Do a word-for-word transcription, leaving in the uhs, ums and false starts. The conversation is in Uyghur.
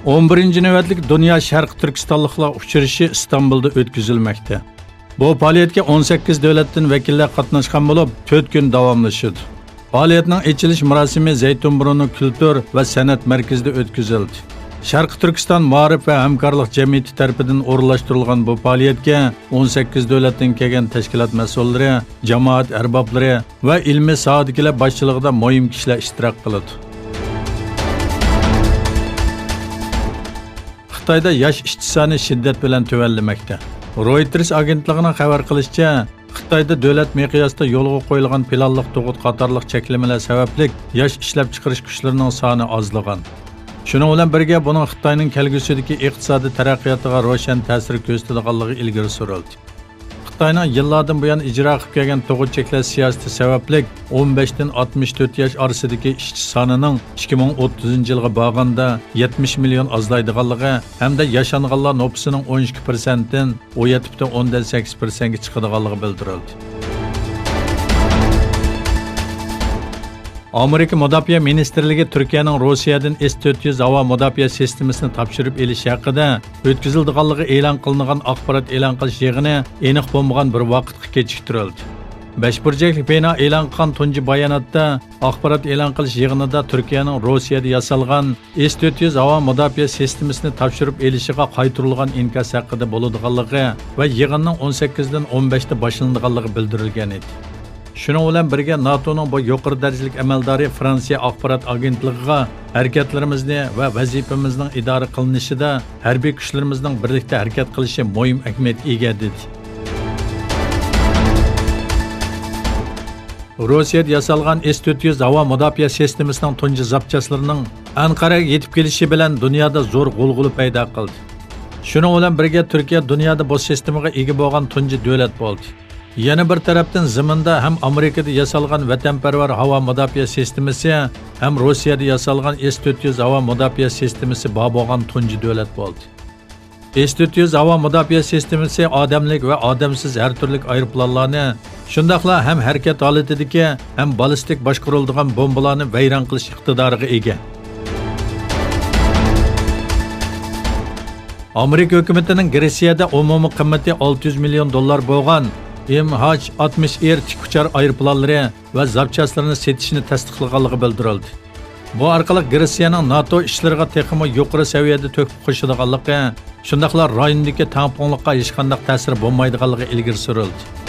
ئون بىرىنچى نۆۋەتلىك دۇنيا شەرقىي تۈركىستانلىقلار ئۇچرىشىشى ئىستانبۇلدا ئۆتكۈزۈلمەكتە. بۇ پائالىيەتكە ئون سەككىز دۆلەتتىن ۋەكىللەر قاتناشقان بولۇپ، تۆت كۈن داۋاملىشىدۇ. پائالىيەتنىڭ ئېچىلىش مۇراسىمى زەيتۇنبۇرۇننىڭ كۈلتۈر ۋە سەنئەت مەركىزىدە ئۆتكۈزۈلدى. شەرقىي تۈركىستان مائارىپ ۋە ھەمكارلىق جەمئىيىتى تەرىپىدىن ئورۇنلاشتۇرۇلغان بۇ پائالىيەتكە ئون سەككىز دۆلەتتىن كەلگەن تەشكىلات مەسئۇللىرى، جامائەت ئەربابلىرى ۋە ئىلمىي ساھەدىكىلەر باشچىلىقىدا مۇھىم كىشىلەر ئىشتىراك قىلىدۇ. خىتايدا ياش ئىشچى سانى شىددەت بىلەن تۆۋەنلىمەكتە. رويتېرس ئاگېنتلىقىنىڭ خەۋەر قىلىشىچە، خىتايدا دۆلەت مىقياسىدا يولغا قويۇلغان پىلانلىق تۇغۇت قاتارلىق چەكلىمىلەر سەۋەبلىك ياش ئىشلەپچىقىرىش كۈچلىرىنىڭ سانى ئازلىغان. شۇنىڭ بىلەن بىرگە، بۇنىڭ خىتاينىڭ كەلگۈسىدىكى ئىقتىسادىي تەرەققىياتىغا روشەن تەسىر كۆرسىتىدىغانلىقى ئىلگىرى سۈرۈلدى. خىتاينىڭ يىللاردىن بۇيان ئىجرا قىلىپ كەلگەن تۇغۇت چەكلەش سىياسىتى سەۋەبلىك، ئون بەشتىن ئاتمىش تۆت ياش ئارىسىدىكى ئىشچى سانىنىڭ ئىككى مىڭ ئوتتۇزىنچى يىلغا بارغاندا يەتمىش مىليون ئازلايدىغانلىقى ھەمدە ياشانغانلار نوپۇسىنىڭ ئون ئىككى پىرسەنتتىن ئون يەتتە پۈتۈن ئوندىن سەككىز پىرسەنتكە چىقىدىغانلىقى بىلدۈرۈلدى. ئامېرىكا مۇداپىئە مىنىستىرلىكى تۈركىيەنىڭ روسىيەدىن ئېس تۆت يۈز ھاۋا مۇداپىئە سىستېمىسىنى تاپشۇرۇپ ئېلىشى ھەققىدە ئۆتكۈزۈلىدىغانلىقى ئېلان قىلىنغان ئاخبارات ئېلان قىلىش يىغىنى ئېنىق بولمىغان بىر ۋاقىتقا كېچىكتۈرۈلدى. بەش بۇرجەكلىك بىنا ئېلان قىلغان تۇنجى باياناتتا، ئاخبارات ئېلان قىلىش يىغىنىدا تۈركىيەنىڭ روسىيەدە ياسالغان ئېس تۆت يۈز ھاۋا مۇداپىئە سىستېمىسىنى تاپشۇرۇپ ئېلىشىغا قايتۇرۇلغان ئىنكاس ھەققىدە بولىدىغانلىقى ۋە يىغىننىڭ ئون سەككىزدىن ئون بەشتە باشلىنىدىغانلىقى بىلدۈرۈلگەن ئىدى. شۇنىڭ بىلەن بىرگە، ناتونىڭ بۇ يۇقىرى دەرىجىلىك ئەمەلدارى فرانسىيە ئاخبارات ئاگېنتلىقىغا ھەرىكەتلىرىمىزنى ۋە ۋەزىپىمىزنىڭ ئىدارە قىلىنىشىدا ھەربىي كۈچلىرىمىزنىڭ بىرلىكتە ھەرىكەت قىلىشى مۇھىم ئەھمىيەتكە ئىگە، دېدى. روسىيەدە ياسالغان ئېس تۆت يۈز ھاۋا مۇداپىئە سىستېمىسىنىڭ تۇنجى زاپچاسلىرىنىڭ ئەنقەرەگە يېتىپ كېلىشى بىلەن دۇنيادا زور غۇلغۇلا پەيدا قىلدى. شۇنىڭ بىلەن بىرگە، تۈركىيە دۇنيادا بۇ سىستېمىغا ئىگە بولغان تۇنجى دۆلەت بولدى. يەنە بىر تەرەپتىن، زېمىندا ھەم ئامېرىكىدا ياسالغان ۋەتەنپەرۋەر ھاۋا مۇداپىئە سىستېمىسى، ھەم روسىيەدە ياسالغان ئېس تۆت يۈز ھاۋا مۇداپىئە سىستېمىسى بار بولغان تۇنجى دۆلەت بولدى. ئېس تۆت يۈز ھاۋا مۇداپىئە سىستېمىسى ئادەملىك ۋە ئادەمسىز ھەر تۈرلۈك ئايروپىلانلارنى، شۇنداقلا ھەم ھەرىكەت ھالىتىدىكى، ھەم بالىستىك باشقۇرۇلىدىغان بومبىلارنى ۋەيران قىلىش ئىقتىدارىغا ئىگە. ئامېرىكا ھۆكۈمىتىنىڭ گرېتسىيەدە ئومۇمىي قىممىتى ئالتە يۈز مىليون دوللار بولغان ئېم ھاچ ئاتمىش ئېر تىك ئۇچار ئايروپىلانلىرى ۋە زاپچاسلىرىنى سېتىشنى تەستىقلىغانلىقى بىلدۈرۈلدى. بۇ ئارقىلىق گرېتسىيەنىڭ ناتو ئىشلىرىغا تېخىمۇ يۇقىرى سەۋىيەدە تۆھپە قوشىدىغانلىقى، شۇنداقلا رايوندىكى تەڭپۇڭلۇققا ھېچقانداق تەسىرى بولمايدىغانلىقى ئىلگىرى سۈرۈلدى.